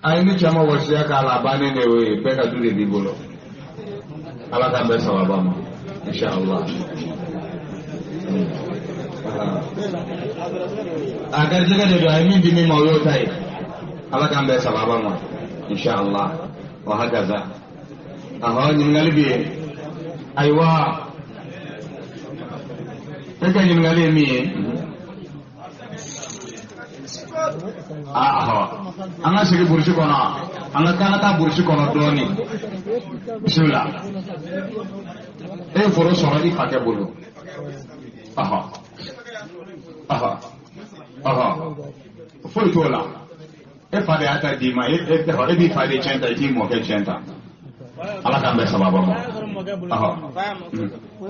Ayi, ni cɛ ma wasiya k'a la, a bannen de y'o ye. Bɛɛ ka du de b'i bolo. Ala k'an bɛɛ sababa ma, inshallah. A garijɛgɛ de don, a ye min di min ma, o y'o ta ye. Ala k'an bɛɛ sababa ma, inshallah. Wa hakaza. Ahɔ, ɲininkali bɛ yen. Ayiwa, e ka ɲininkali ye min ye? Ahɔ, an ka segin burusi kɔnɔ, an ka kan ka taa burusi kɔnɔ dɔɔnin. Bisimila. E ye foro sɔrɔ i fakɛ bolo. Ahɔ, ahɔ, ahɔ, foyi t'o la. E fa de y'a ta d'i ma. E e b'i fa de tiɲɛ ta, i t'i mɔkɛ tiɲɛ ta. Ala k'an bɛɛ sababa ma. Ahɔ,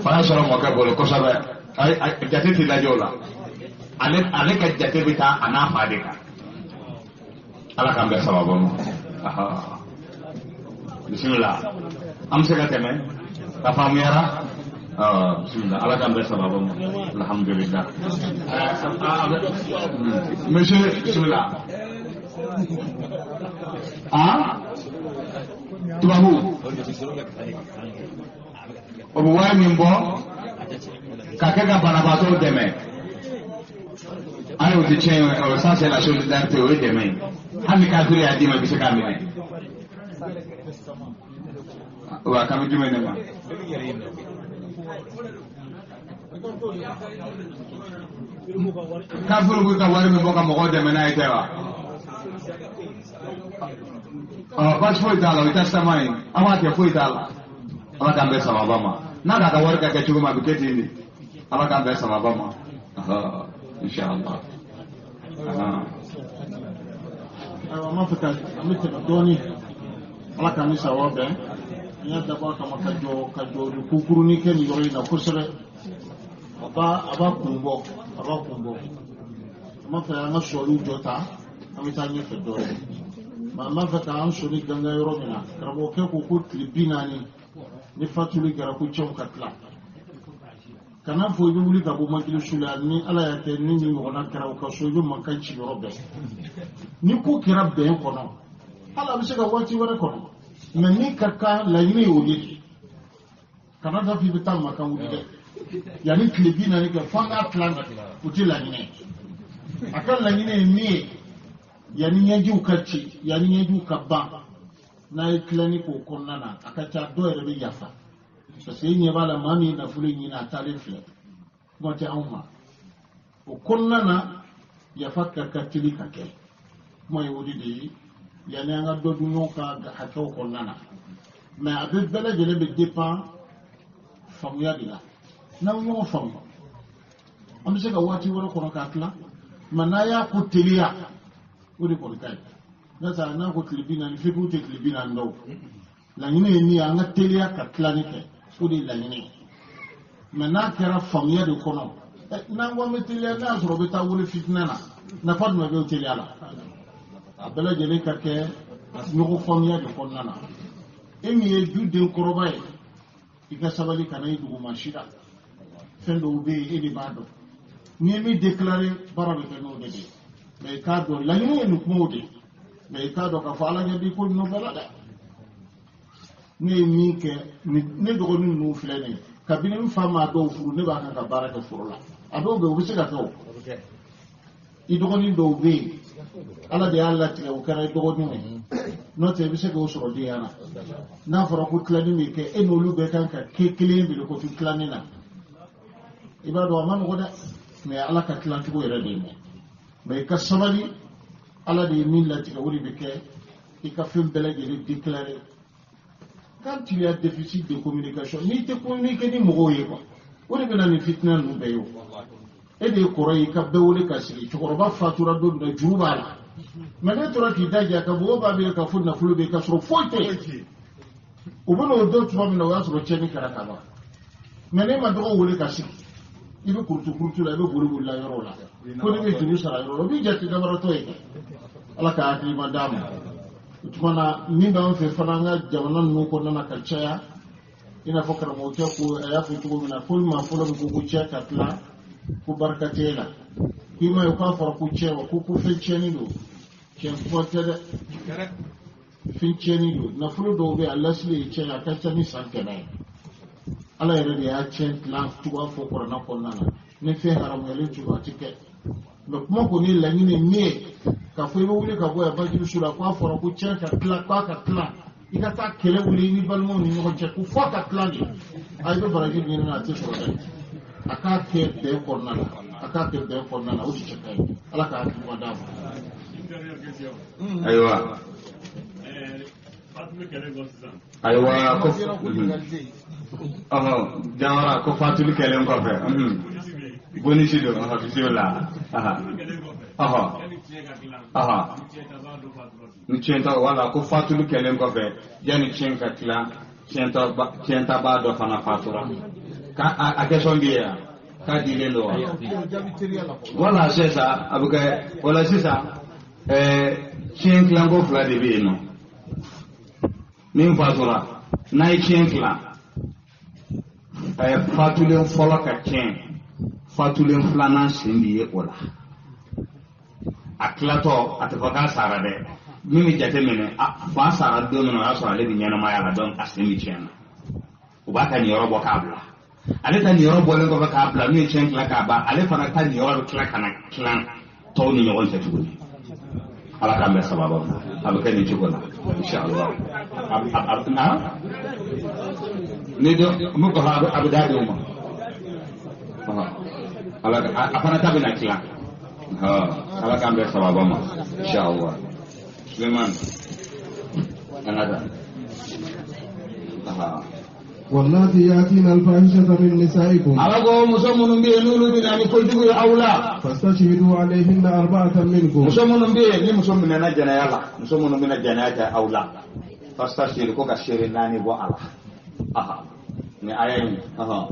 fa y'a sɔrɔ mɔkɛ bolo kosɛbɛ. Ayi, jate tɛ lajɛ o la. Ale ka jate bɛ taa a n'a fa de kan. Ala k'an bɛɛ sababa ma. Ahɔ, bisimila. An bɛ se ka tɛmɛ ka faamuyara. Bisimila, ala k'an bɛɛ sababa ma. Alhamdulillah. Monsieur, bisimila. Ah, tubabu o bɛ wari min bɔ ka kɛ ka banabaatɔw dɛmɛ, ayi, o tɛ tiɲɛ ye o. Ça, c'est la solidarité, o ye dɛmɛ ye. Hali ni kafiri y'a d'i ma, i bɛ se k'a minɛ. Wa kan bɛ jumɛn de ma? Kafiriw bɛ ka wari min bɔ ka mɔgɔw dɛmɛ n'a ye tɛ wa? Ɔ, baasi foyi t'a la, o ye testament ye, an b'a kɛ, foyi t'a la. Ala k'an bɛn sababa ma. N'a k'a ka wari ka kɛ cogo min, a bɛ kɛ ten de. Ala k'an bɛn sababa ma, inshallah. Ayiwa, an b'a fɛ ka an bɛ tɛmɛ dɔɔnin. Ala k'an ni sawaba bɛn. N y'a dabɔ a kama ka jɔ ni kukurunin kɛ nin yɔrɔ in na kosɛbɛ. A b'a kun bɔ, a b'a kun bɔ. An b'a fɛ an ka sɔliw jɔ ta, an bɛ taa ɲɛfɛ dɔɔnin. Mɛ an b'a fɛ k'an sɔnni gangan yɔrɔ min na, karamɔgɔkɛ ko ko tile 40 ni fatuli kɛra, ko cɛw ka tila. Kana fɔ i bɛ wuli ka bɔ majilisu la. Ni Ala y'a kɛ ni nin ɲɔgɔnna kɛra u ka so, i bɛ mankan ci yɔrɔ bɛɛ. Ni ko kɛra bɛn kɔnɔ, hali a bɛ se ka waati wɛrɛ kɔnɔ, mɛ min ka kan, laɲini ye o de. Kana taa fɔ i bɛ taa mankan wuli dɛ yanni tile 40 kɛ, f'an k'a tilan. O tɛ laɲini ye. A ka laɲini ye min ye, yanni ɲɛjiw ka ci, yanni ɲɛjiw ka ban, n'a ye tilanni k'o kɔnɔna na, a ka ca dɔw yɛrɛ bɛ yafa, parce que e ɲɛ b'a la, maa min ye nafolo ɲini, a taalen filɛ, kuma tɛ anw ma. O kɔnɔna na, yafa ka teli ka kɛ. Kuma ye o de ye, yanni an ka dɔ dun ɲɔgɔn ka hakɛw kɔnɔna na. Mɛ a bɛ bɛɛ lajɛlen bɛ dépend faamuya de la. N'aw ɲɔgɔn faamu, an bɛ se ka waati wɛrɛ kɔnɔ k'a tila. Mɛ n'a y'a ko teliya, o de kɔni ka ɲi. N'o tɛ, n'a ko tile 40, fikiru tɛ tile 40 dɔw. Laɲini ye min ye, an ka teliya ka tilani kɛ, o de ye laɲini ye. Mɛ n'a kɛra faamuya de kɔnɔ, n'an ko an bɛ teliya, n'a y'a sɔrɔ o bɛ taa wele fitinɛ na, nafa jumɛn bɛ o teliya la? A bɛɛ lajɛlen ka kɛ ɲɔgɔn faamuya de kɔnɔna na. E min ye du den kɔrɔba ye, i ka sabali, kana i duguma si la. Fɛn dɔw bɛ yen, e de b'a dɔn. N'i ye min déclaré, baara bɛ kɛ n'o de ye. Mɛ i k'a dɔn, laɲini ye nin kumaw de ye. Mɛ i k'a dɔn k'a fɔ Ala ɲɛ b'i ko ninnu bɛɛ la dɛ. Ne ye min kɛ, ne dɔgɔnin ninnu filɛ nin ye, kabini n fa maa dɔw furu, ne b'a kan ka baara kɛ foro la. A dɔw bɛ yen, u bɛ se ka kɛ. O i dɔgɔnin dɔw bɛ yen, Ala de y'a latigɛ, o kɛra i dɔgɔninw ye. N'o tɛ, i bɛ se k'o sɔrɔ denya na. N'a fɔra ko tilani min kɛ, e n'olu bɛɛ kan ka kɛ kelen ye ko tilani na, i b'a dɔn a ma nɔgɔ dɛ. Mɛ Ala ka tilancogo yɛrɛ de ye. Mɛ i ka sabali, Ala de ye min latigɛ, o de bɛ kɛ. I ka fɛn bɛɛ lajɛlen déclarer. Quand tu as déficit de communication, n'i tɛ communiquer ni mɔgɔw ye quoi, o de bɛ na ni fitinɛ ninnu bɛɛ ye. O e de ye kɔrɔ ye, i ka bɛɛ wele ka sigi. Cɛkɔrɔba fatura don min na, juru b'a la, mɛ ne tora k'i da jɛ ka mɔgɔw b'a bɛ ka fɔ nafolo bɛ yen, ka sɔrɔ foyi tɛ yen. U bɛ n'o dɔn tuma min na, o y'a sɔrɔ tiɲɛni kɛra ka ban. Mɛ ne ma dɔgɔ wele ka sigi, i bɛ kurutu kurutu la, i bɛ boli boli la yɔrɔ la, ko ne bɛ juru sara yɔrɔ la, o b'i jate dabaratɔ ye. Ala ka hakilima d'a ma. O tuma na, min b'an fɛ fana, an ka jamana ninnu kɔnɔna na ka caya, i n'a fɔ karamɔgɔkɛ ko, a y'a fɔ cogo min na, ko maa fɔlɔ min ko ko cɛ ka tila, ko barika t'e la, k'i ma ye k'a fɔra ko cɛ wa, ko fɛn tiɲɛni don. Tiɲɛ kuma tɛ dɛ, fɛn tiɲɛni don. Nafolo dɔw bɛ yen, a lasili ye tiɲɛ ye, a ka ca ni san 100 ye. Ala yɛrɛ de y'a tiɲɛ dilan cogoya fɔ kuranɛ kɔnɔna na. Ni fɛn haramuyalen cogo a ti kɛ. Mɛ kuma kɔni ye laɲini min ye, k'a fɔ i bɛ wuli ka bɔ yan bajuru la, k'a fɔra ko tiɲɛ ka tila, k'a ka tila, i ka taa kɛlɛ wuli i ni balimaw ni ɲɔgɔn cɛ ko f'a ka tila de, a i bɛ baraji ɲini na, a tɛ sɔrɔ dɛ. A k'a kɛ bɛn kɔnɔna la, a k'a kɛ bɛn kɔnɔna la, o de cɛ ka ɲi. Ala k'a hakili ɲuman d'a ma. Ayiwa, ayiwa, ko ɔhɔ Jawara ko fatuli kɛlen kɔfɛ, bonisi don. Ɔhɔ, bisimila. Ɔhɔ ɔhɔ, ni tiɲɛtɔ wala ko fatuli kɛlen kɔfɛ, yanni tiɲɛ ka tila, tiɲɛtabaa dɔ fana fatura ka a question bɛ yen k'a dilen don wa? Wala sisan a bɛ kɛ wala sisan tiɲɛ tilanko fila de bɛ yen nɔ. Min fatura n'a ye tiɲɛ tilan, fatulen fɔlɔ ka tiɲɛ, fatulen filanan sen bi ye o la. A tilatɔ, a tɛ fɔ k'a sara dɛ. Min bɛ jate minɛ, fa sara don min na, o y'a sɔrɔ ale bɛ ɲɛnamaya la, donc a sen bɛ tiɲɛ na. U b'a ka niyɔrɔ bɔ k'a bila. Ale ta niyɔrɔ bɔlen kɔfɛ k'a bila, n'u ye tiɲɛ tila k'a ban, ale fana ta niyɔrɔ bɛ tila ka na tilan tɔw ni ɲɔgɔn cɛ tuguni. Ala k'an bɛn sababa ma. A bɛ kɛ nin cogo la, inshallah. Ni dɔ mun ko a bɛ d'a denw ma, Ala a fana ta bɛ na tila. Ala k'an bɛn sababa ma, inshallah. Suleiman, an ka taa. واللاتي يأتين الفاحشة من نسائكم. Ala ko muso minnu bɛ yen, n'olu bɛ na ni kojugu ye aw la, فاستشهدوا عليهن 4 منكم. Muso minnu bɛ yen, ni muso minɛna jɛnɛya la, muso minnu bɛna jɛnɛya kɛ aw la, فاستشهدوا, ko ka seere 4 bɔ a la. Aha, ni aya in, aha.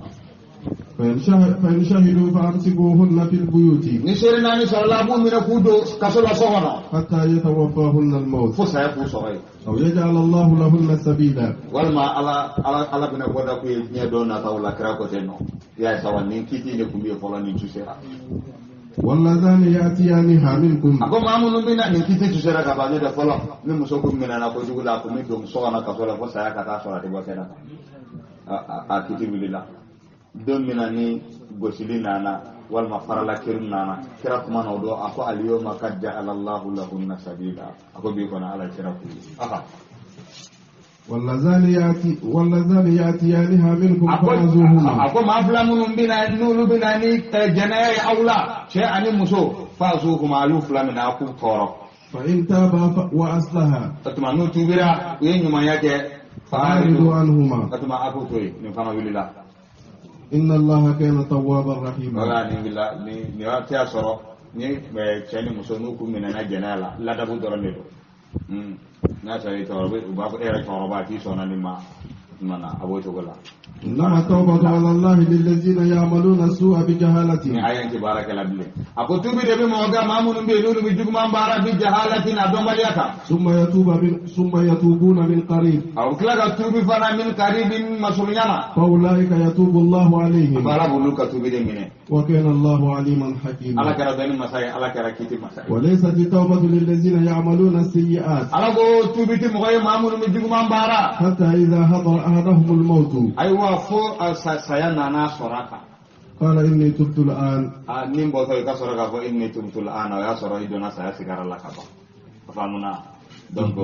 فإن شهدوا فأمسكوهن في البيوت. Ni seere 4 sɔrɔla, a b'u minɛ k'u don kaso la so kɔnɔ. حتى يتوفاهن الموت. Fo saya k'u sɔrɔ yen. أو يجعل الله لهن سبيلا. Walima Ala bɛna bɔda k'u ye diɲɛ don nataw la. Kira ko ten nɔ, i y'a ye sawa, nin kiti de tun bɛ yen fɔlɔ, nin tu sera. واللذان يأتيانها منكم. A ko maa minnu bɛna nin kiti tu sera ka ban, ne tɛ fɔlɔ, ni muso kun minɛna kojugu la, a kun bɛ don so kɔnɔ kaso la fo saya ka taa sɔrɔ, a tɛ bɔ kɛnɛ kan. A kiti wulila don min na, ni gosili nana walima farala kiri nana, kira kuma na o don, a ko: اليوم قد جعل الله لهن سبيلا. A ko bi kɔnɔ, Ala sera k'u ye. Aha. واللذان يأتيانها منكم فآذوهما. A ko maa fila minnu bɛna, n'olu bɛna ni jɛnɛya ye aw la, cɛ ani muso, فآذوهما, a y'u fila minɛ, a k'u tɔɔrɔ. فإن تابا وأصلحا. O tuma n'u tubira, u ye ɲumanya kɛ, فأعرضوا عنهما. O tuma a k'u to yen. Nin fana wulila. إن الله كان توابا رحيما. Wala, nin wulila. Nin waati y'a sɔrɔ ni cɛ ni muso n'u kun minɛna jɛnɛya la, ladabu dɔrɔn de don. N'a sɔrɔ i cɛkɔrɔba, u b'a fɔ e yɛrɛ cɛkɔrɔba k'i sɔnna nin ma na, a b'o cogo la. إنما التوبة على الله للذين يعملون السوء بجهالة. Ni aya in tɛ baara kɛla bilen. A ko tubi de bɛ mɔgɔ kan, maa minnu bɛ yen, n'olu bɛ juguman baara بجهالة, a dɔnbaliya kan. ثم يتوبون من قريب. A bɛ tila ka tubi fana من قريب, masurunya na. فأولئك يتوب الله عليهم. Ala b'olu ka tubi de minɛ. وكان الله عليما Ala حكيما. kɛra dɔnni masa ye, Ala kɛra kiti masa ye. وليست التوبة للذين يعملون السيئات. Ala ko tubi tɛ mɔgɔ ye, maa minnu bɛ juguman baara. حتى إذا حضر أحدهم الموت. Ayiwa, fo a saya nana sɔrɔ a kan. قال إني تبت الآن. A ni bɔtɔ i ka sɔrɔ k'a fɔ إني تبت الآن, o y'a sɔrɔ i donna saya sigara la ka ban. A faamuna? Donc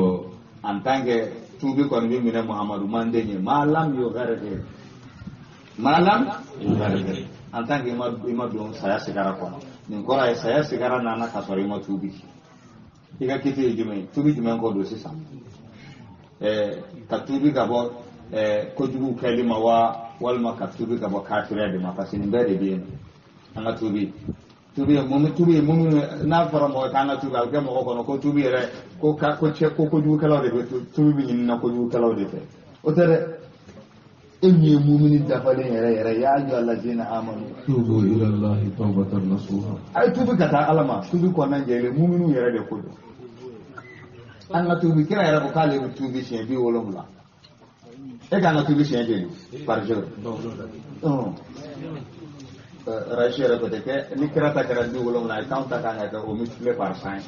en tant que tubi kɔni bɛ minɛ Muhamadu manden ye, ما لم يغرغر, ما لم يغرغر, en tant que i ma don saya sigara kɔnɔ. Nin kɔrɔ ye, saya sigara nana ka sɔrɔ i ma tubi, i ka kiti ye jumɛn ye? Tubi jumɛn kɔ don sisan? Ka tubi ka bɔ kojugu kɛli ma wa, walima ka tubi ka bɔ kafiriya de ma? Parce que nin bɛɛ de bɛ yen nɔ. An ka tubi, tubi ye mun? Tubi ye mun? N'a fɔra mɔgɔ k'an ka tubi, a bɛ kɛ mɔgɔ kɔnɔ ko tubi yɛrɛ ko ka ko cɛ ko kojugukɛlaw de bɛ tubi bɛ ɲini na kojugukɛlaw de fɛ. O tɛ dɛ. E min ye mumini dafalen yɛrɛ yɛrɛ, يا أيها الذين آمنوا. توبوا إلى الله توبة نصوحا. A ye tubi ka taa Ala ma tubi kɔnɔna jɛlen. Muminiw yɛrɛ de ko don, an ka tubi. Kira yɛrɛ ko k'ale bɛ tubi siɲɛ 70. E k'an ka tubi siɲɛ joli par jour? Raisi yɛrɛ ko ten kɛ, ni kira ta kɛra 70 ye, k'anw ta kan ka kɛ o multiplier par 100 ye.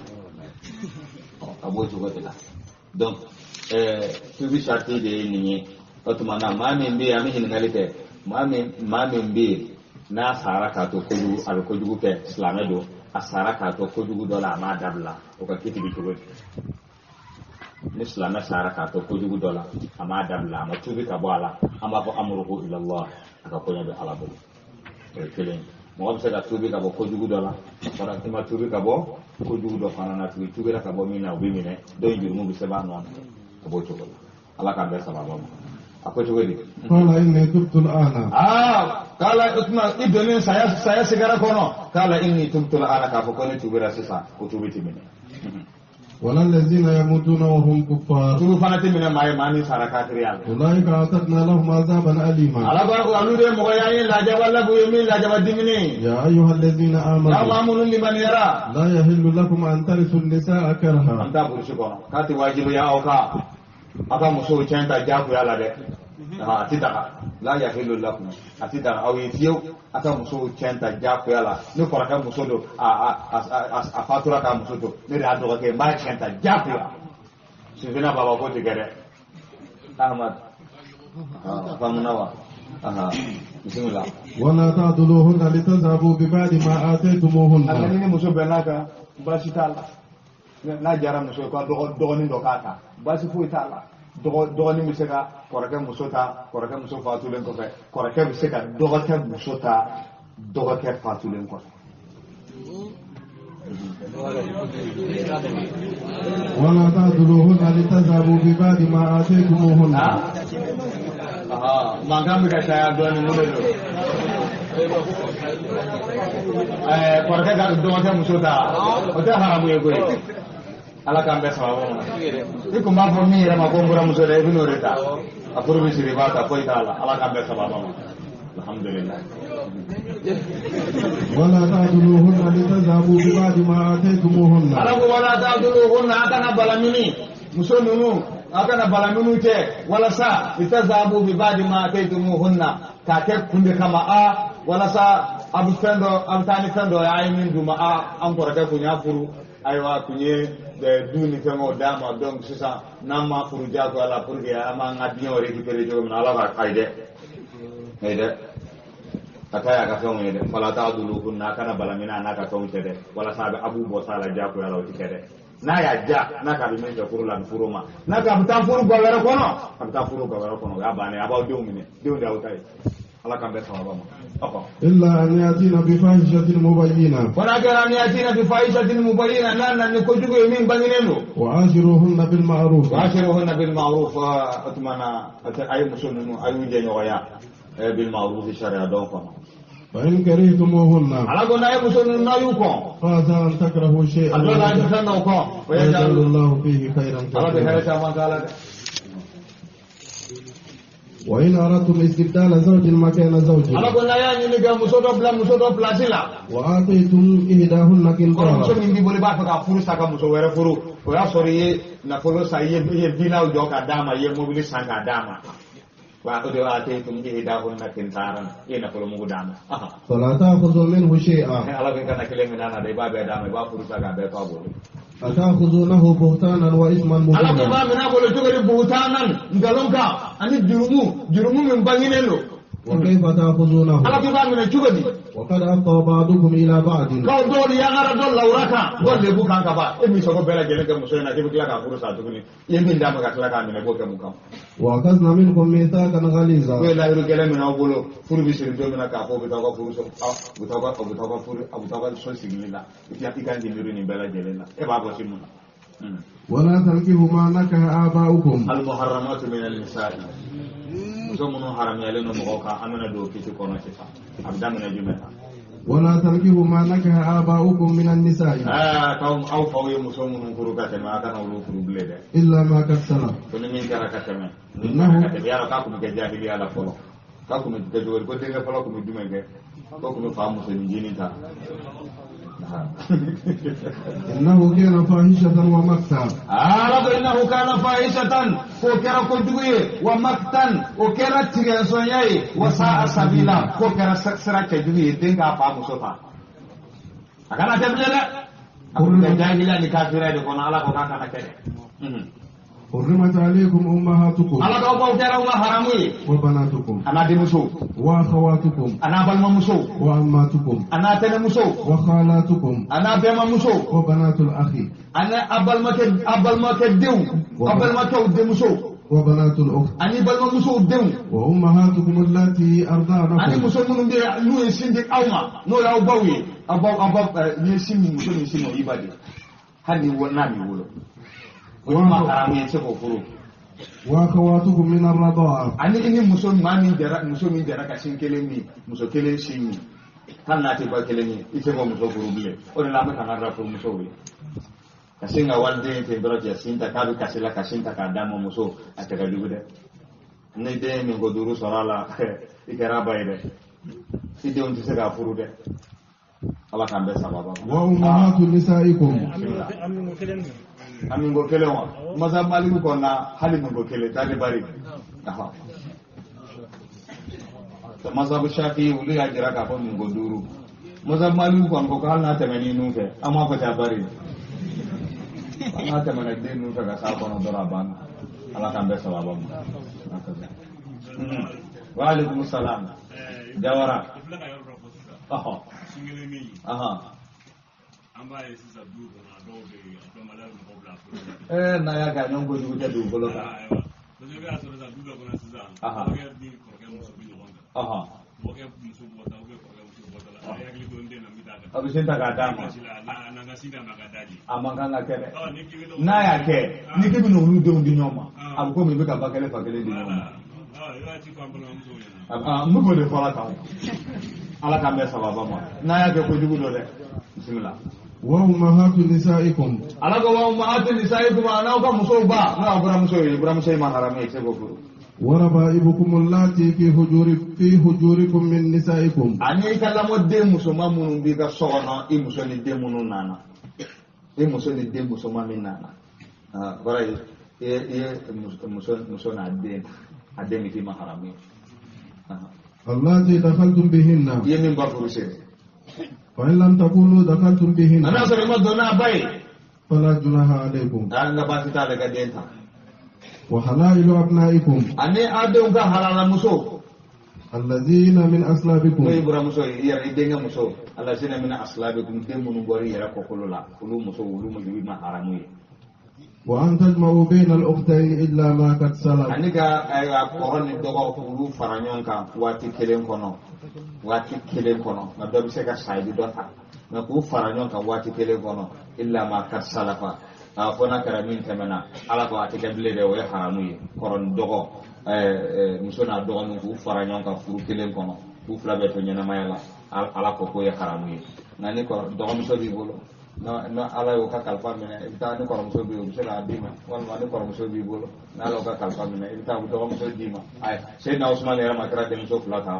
A b'o cogo de la. Donc tubi sarti de ye nin ye. O tuma na maa min bɛ yen, an bɛ ɲininkali kɛ, maa min bɛ yen n'a sara k'a to kojugu, a bɛ kojugu kɛ, silamɛ don, a sara k'a to kojugu dɔ la, a m'a dabila, o ka kiti bɛ cogo di? Ni silamɛ sara k'a to kojugu dɔ la, a m'a dabila, a ma tuubi ka bɔ a la, an b'a fɔ amuruhu ilallah, a ka koɲɛ bɛ Ala bolo. O ye kelen ye. Mɔgɔ bɛ se ka tuubi ka bɔ kojugu dɔ la, ka sɔrɔ i ma tuubi ka bɔ kojugu dɔ fana na tugun. I tuubira ka bɔ min na, o bɛ minɛ, dɔ in jurumu bɛ sɛbɛn a nɔ na, a b'o cogo la. Ala k'an bɛɛ sababa ma. A ko cogo di? Qala inni tubtu al-ana. Kala o tuma i donnen saya sigara kɔnɔ, kala inni tubtu al-ana, k'a fɔ ko ne tuubira sisan, o tuubi ti minɛ. ولا الذين يموتون وهم كفار. Tuubi fana ti minɛ maa ye, maa min sara kafiriya la. أولئك أعتدنا لهم عذابا أليما. Ala ko olu de mɔgɔ y'an ye lajaba la, ye min lajaba dimini. يا أيها الذين Ya maa آمنوا minnu limaniyara. لا يحل لكم أن ترثوا النساء كرها. An t'a burusi kɔnɔ k'a tɛ wajibiya aw kan aw ka musow tiɲɛ ta diyagoya la dɛ. A ti daga, la yahilu lakum, a ti daga aw ye fiyewu a ka musow tiɲɛ ta diyagoya la. Ne kɔrɔkɛ muso don, a fatura k'a muso to, ne de y'a dɔgɔkɛ, n b'a tiɲɛ ta diyagoya. Sinfinna baba ko ti kɛ dɛ. Ahmad faamuna wa? Bisimila. ولا تعضلوهن لتذهبوا ببعض ما آتيتموهن. A ka ni muso bɛnn'a kan, baasi t'a la. N'a jara muso ye, ko dɔgɔnin dɔ k'a ta, baasi foyi t'a la. Dɔgɔnin bɛ se ka kɔrɔkɛ muso ta, kɔrɔkɛ muso fatulen kɔfɛ, kɔrɔkɛ bɛ se ka dɔgɔkɛ muso ta, dɔgɔkɛ fatulen kɔfɛ. ولا تعضلوهن لتذهبوا ببعض ما آتيتموهن. Mankan bɛ ka caya dɔɔnin, mun de don? Kɔrɔkɛ ka dɔgɔkɛ muso ta, o tɛ haramu ye koyi. Ala k'an bɛɛ sababu ma. I kun b'a fɔ min yɛrɛ ma ko n buramuso dɛ, i bɛn'o de ta. A furu bɛ siri, i b'a ta, foyi t'a la. Ala k'an bɛɛ sababu ma. Alhamdulillah. ولا تعضلوهن لتذهبوا ببعض ما آتيتموهن. Ala ko wala ta'dhuluhunna, a kana balamini muso ninnu, a kana balamini kɛ walasa litazhabu bi ba'di ma ataytumuhunna, k'a kɛ kun de kama, a walasa a bɛ fɛn dɔ, a bɛ taa ni fɛn dɔ ye, a ye min d'u ma, a an kɔrɔkɛ kun y'a furu, ayiwa kun ye du ni fɛngɛw d'a ma, donc sisan n'an ma furu diyagoya la pour que an b'an ka biɲɛw récupérer cogo min na. Ala b'a ayi dɛ, ayi dɛ, a ta y'a ka fɛnw ye dɛ. Fala ta'dhuluhunna, a kana balamini a n'a ka fɛnw cɛ dɛ, walasa a bɛ abu bɔ sa la diyagoya la, o ti kɛ dɛ. N'a y'a ja, n'a k'a bɛ min kɛ furu la, a bɛ furu o ma. N'a k'a bɛ taa furu ga wɛrɛ kɔnɔ, a bɛ taa furu ga wɛrɛ kɔnɔ, o y'a bannen ye. A b'aw denw minɛ, denw de y'aw ta ye. Ala k'an bɛɛ sababa ma. إلا أن يأتين بفاحشة مبينة. Fana kɛra an yatina bi fahishatin mubayyina, n'a nana ni kojugu ye min bangenen don. وعاشروهن بالمعروف. Wa ashiruhunna bil ma'ruf, o tuma na a ye muso ninnu, a y'u jɛɲɔgɔnya bil ma'ruf, sariya dɔn kɔnɔ. فإن كرهتموهن Ala ko n'a ye muso ninnu, n'a y'u kɔn, فعسى أن تكرهوا شيئا a dɔw la a ye fɛn dɔw kɔn, o ye ويجعل الله فيه خيرا Ala bɛ hɛrɛ كثيرا. caman k'a la dɛ. وإن أردتم استبدال زوج مكان زوج Ala ko n'a y'a ɲini ka muso dɔ bila muso dɔ place la, وآتيتم إحداهن kɔrɔ muso قنطارا min b'i bolo, i b'a fɛ ka furu sa ka muso wɛrɛ furu, o y'a sɔrɔ i ye nafolo san, i ye villaw jɔ ka d'a ma, i ye mobili san k'a d'a ma, wa o de b'a ataytum ihdahunna qintaran, i ye nafolo mugu d'a ma. فلا تأخذوا منه شيئا. Ala ko i kana kelen minɛ a na dɛ, i b'a bɛɛ d'a ma, i b'a furu sa k'a bɛɛ to a bolo. أتأخذونه بهتانا وإثما Ala ko مبينا. b'a minɛ a bolo cogo di? Buhutanan, nkalon kan, ani jurumu min bangenen don. وكيف تأخذونه Ala ko b'a minɛ cogo di? وقد أفضى بعضكم إلى بعض. K'aw dɔw yangara dɔ lawura kan, dɔw lebu kan ka ban, e min sago bɛɛ lajɛlen kɛ muso in na, k'i bɛ tila k'a furu sa tuguni, i ye min d'a ma ka tila k'a minɛ, k'o kɛ mun kama? وأخذنا منكم ميثاقا غليظا. N'o ye layiru gɛlɛn minɛ aw bolo, furu bɛ siri don min na, k'a fɔ u bɛ taa aw ka furu so, u bɛ taa aw ka u bɛ taa aw ka furu, a bɛ taa aw ka so sigili la, i kan k'i miiri nin bɛɛ lajɛlen na, e b'a bɔ si mun na? ولا تنكحوا ما نكح آباؤكم. Al-muharramatu min al-nisa'i, muso minnu haramuyalen don mɔgɔw kan, an bɛna don o kiti kɔnɔ sisan, a bɛ daminɛ jumɛn na? ولا تنكحوا ما نكح آباؤكم من النساء. K'aw aw faw ye muso minnu furu ka tɛmɛ, a kana olu furu bilen dɛ. إلا ما قد سلف. Ko ni min kɛra ka tɛmɛ, ni min kɛra ka tɛmɛ, yarɔ k'a kun bɛ kɛ jahiliya la fɔlɔ, k'a kun bɛ kɛ cogo di? Ko denkɛ fɔlɔ kun bɛ jumɛn kɛ? Ko kun bɛ fa musonin jinin ta. إنه كان فاحشة ومقتا. Ala ko innahu kana fahishatan, k'o kɛra kojugu ye, wa maktan, o kɛra tigɛnsɔnya ye, wa sa'a sabila, k'o kɛra sira cɛjugu ye, den k'a fa muso ta. A kana kɛ bilen dɛ. A bɛ kɛ jahiliya ni kafiriya de kɔnɔ. Ala ko k'a kana kɛ dɛ. حرمت عليكم أمهاتكم Ala k'aw baw kɛra aw ma haramu ye. وبناتكم A n'a denmuso. وأخواتكم A n'a balimamuso. وعماتكم A n'a tɛnɛmuso. وخالاتكم A n'a bɛnbamuso. وبنات الأخ A n'a a balimakɛ, a balimakɛ denw, a balimakɛw denmuso. وبنات الأخت Ani balimamusow denw. وأمهاتكم اللاتي Ani أرضعنكم muso minnu bɛ yen n'u ye sin di aw ma, n'o y'aw baw ye, aw baw n'i ye sin min, muso min sin min, o y'i ba de ye, hali ni n'a m'i wolo, o ye ma haramu ye, i tɛ se k'o furu. وأخواتكم من الرضاعة Ani i ni muso maa min jɛra, muso min jɛra ka sin kelen min, muso kelen sin min, hali n'a tɛ ba kelen ye, i tɛ se k'o muso furu bilen. O de la an bɛ kangari da furumusow ye ka sin ka waliden ten dɔrɔn k'i sin ta k'a bɛ kasi la, ka sin ta k'a d'a ma, muso a cɛ ka jugu dɛ. Ni den ye min ko duuru sɔrɔ a la, i kɛra a ba ye dɛ, i denw tɛ se k'a furu dɛ. Ala k'an bɛɛ sababa ma. وأمهات نسائكم A min ko kelen wa, masa Maliku kɔnɔ, hali min ko kelen t'ale bari. Masabu Shafi, olu y'a jira k'a fɔ min ko duuru. Masa Maliku kɔni ko hali n'a tɛmɛn'i nun fɛ, an m'a fɔ ten, a bari n'a tɛmɛna den nun fɛ ka s'a kɔnɔ dɔrɔn, a banna. Ala k'an bɛɛ sababa ma. Wa alaikum salam, Jawara. Ɔhɔ. Ɔhɔn. An b'a ye sisan du kɔnɔ, a dɔw bɛ yen, a dɔnbaliya bɛ mɔgɔw bila furu la. N'a y'a kɛ a ɲɔgɔn kojugu tɛ dugukolo kan. Ayiwa, parce que i b'a sɔrɔ sisan du dɔ kɔnɔ sisan, dɔgɔkɛ ni kɔrɔkɛ muso bɛ ɲɔgɔn kan. Dɔgɔkɛ muso bɔta ou bien kɔrɔkɛ muso bɔta la, a ye hakili to n den na, n bɛ taa ka A bɛ sin ta k'a d'a ma. Kasi la, n'an ka sin d'a ma, a ka daji. A man kan ka kɛ dɛ. Ɔ ni k'i bɛ N'a y'a kɛ, ni k'i bɛna olu denw di ɲɔgɔn ma, a bɛ komi i bɛ ka ba kelen fa kelen di ɲɔgɔn ma. Ɔ i b'a ci fɔ an balimamusow ɲɛna. N bɛ k'o de fɔ ala kan o. Ala k'an bɛɛ sababa ma. N'a y'a kɛ kojugu dɔ dɛ, bisimila. وأمهات نسائكم Ala ko wa ummahatu nisaikum, a n'aw ka musow ba, n'o y'a buramuso ye, buramuso ye ma haramu ye, i tɛ se k'o furu. وربائبكم اللاتي في حجوركم من نسائكم Ani i ka lamɔden musoman minnu b'i ka so kɔnɔ, i muso ni den minnu nana, i muso ni den musoman min nana, kɔrɔ ye i ye muso n'a den, a den bɛ k'i ma haramu ye. اللاتي دخلتم بهن I ye min ba furu siri. فإن لم تكونوا دخلتم بهن A n'a sɔrɔ i ma don n'a ba ye, فلا جناح عليكم an ka baasi t'ale ka den ta. وحلائل أبنائكم Ani a denw ka halalamuso الذين من n'o ye أصلابكم buramuso ye, i yɛrɛ i denkɛ muso, الذين من أصلابكم, den minnu bɔra i yɛrɛ kɔkolo la, olu muso, olu muso i ma haramu ye. وأن تجمعوا بين الأختين إلا ما قد سلف Ani ka ayiwa kɔrɔ ni dɔgɔ k'olu fara ɲɔgɔn kan waati kelen kɔnɔ, waati kelen kɔnɔ, nka dɔ bɛ se ka sa, i bɛ dɔ ta, nka k'u fara ɲɔgɔn kan waati kelen kɔnɔ, إلا ما قد سلف, a fɔ n'a kɛra min tɛmɛna, Ala ko a tɛ kɛ bilen dɛ, o ye haramu ye. Kɔrɔ ni dɔgɔ, muso n'a dɔgɔnin k'u fara ɲɔgɔn kan furu kelen kɔnɔ, k'u fila bɛɛ to ɲɛnamaya la, Ala ko k'o ye haramu ye. Nka ni kɔrɔ dɔgɔmuso b'i bolo, n'o Ala y'o ka kalifa minɛ, i bɛ taa ni kɔrɔmuso bɛ yen, o bɛ se k'a d'i ma, walima ni kɔrɔmuso b'i bolo, n'Ala y'o ka kalifa minɛ, i bɛ taa o dɔgɔmuso d'i ma. Ayi, Seyidina Usumani yɛrɛ ma kɛra denmuso fila ta,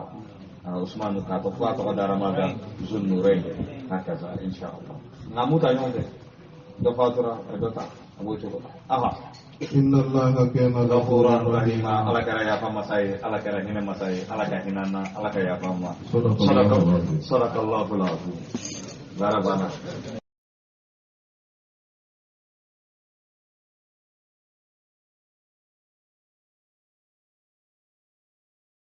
Usumani k'a tɔ fo a tɔgɔ dara ma da Zunnureyn hakaza inshallah. Nka m'u ta ɲɔgɔn fɛ, dɔ fatura, dɔ ta, a b'o cogo la. Aha. إن الله كان غفورا غفورا رحيما. رحيما Ala kɛra yafa masa ye, Ala kɛra hinɛ masa ye, Ala ka hinɛ an na, Ala ka yafa an ma. صدق الله العظيم. صدق الله العظيم. Baara banna.